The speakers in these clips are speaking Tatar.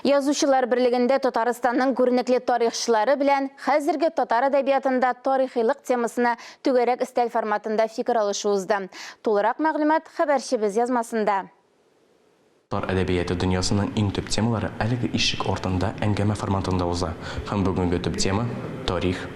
Язучылар берлегендә Татарстанның күренекле тарихчылары белән хәзерге татар әдәбиятында тарихилык темасына түгәрәк өстәл форматында фикер алышу узды. Тулырак мәгълүмат хәбәрчебез язмасында. Татар әдәбияты дөньясының иң төп темалары әлеге ишек артында әңгәмә форматында уза. Һәм бүгенге төп тема, тарих.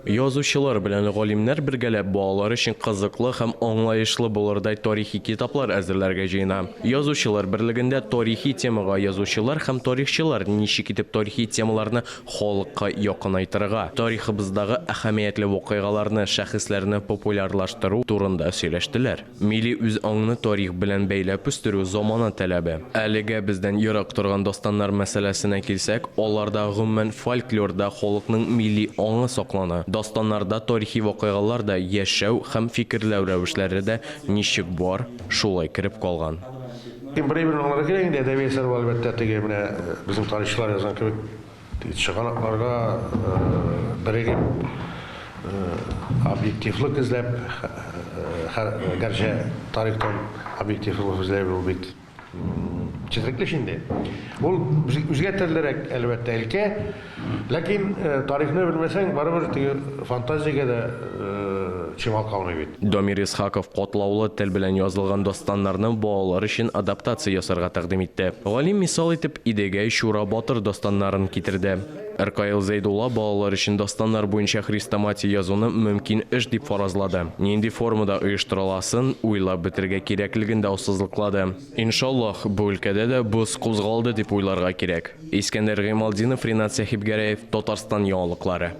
Язучылар белән галимнәр бергәләп балалар өчен кызыклы һәм аңлаешлы булырдай тарихи китаплар әзерләргә җыена. Язучылар берлегендә тарихи темага язучылар һәм тарихчылар ничек итеп тарихи темаларны халыкка якынайтырга, тарихыбыздагы әһәмиятле вакыйгаларны, шәхесләрне популярлаштыру турында сөйләштеләр. Милли үзаңны тарих белән бәйләп үстерү, замана таләбе. Әлегә бездән ерак торган дастаннар мәсьәләсенә килсәк, аларда, гомумән, фольклорда халыкның милли аңы саклана. Дастаннарда тарихи вакыйгалар да, яшәү һәм фикерләү рәвешләре дә ничек бар, шулай кереп калган. Бер әйберне аңларга кирәк инде, әдәби әсәр ул, әлбәттә, теге менә безнең тарихчылар язган кебек Чыганакларга берегеп, объективлык эзләп, гәрчә тарихтан объективлык эзләү ул бик четерекле эш инде. Ул үзгә төрлерәк, әлбәттә, өлкә. Ләкин тарихны белмәсәң, барыбер теге фантазиягә дә чимал калмый бит. Дамир Исхаков катлаулы тел белән язылган дастаннарны балалар өчен адаптация ясарга тәкъдим итте. Галим мисал итеп Идегәй, Чура батыр дастаннарын китерде. Ркаил Зәйдулла балалар өчен дастаннар буенча хрестоматия язуны мөмкин эш дип фаразлады. Нинди формада оештырыласын уйлап бетерергә кирәклеген дә ассызыклады. Иншаллаһ, бу өлкәдә дә боз кузгалды дип уйларга кирәк. Искәндәр Гыймалтдинов, Ринат Сәхибгәрәев, Татарстан яңалыклары.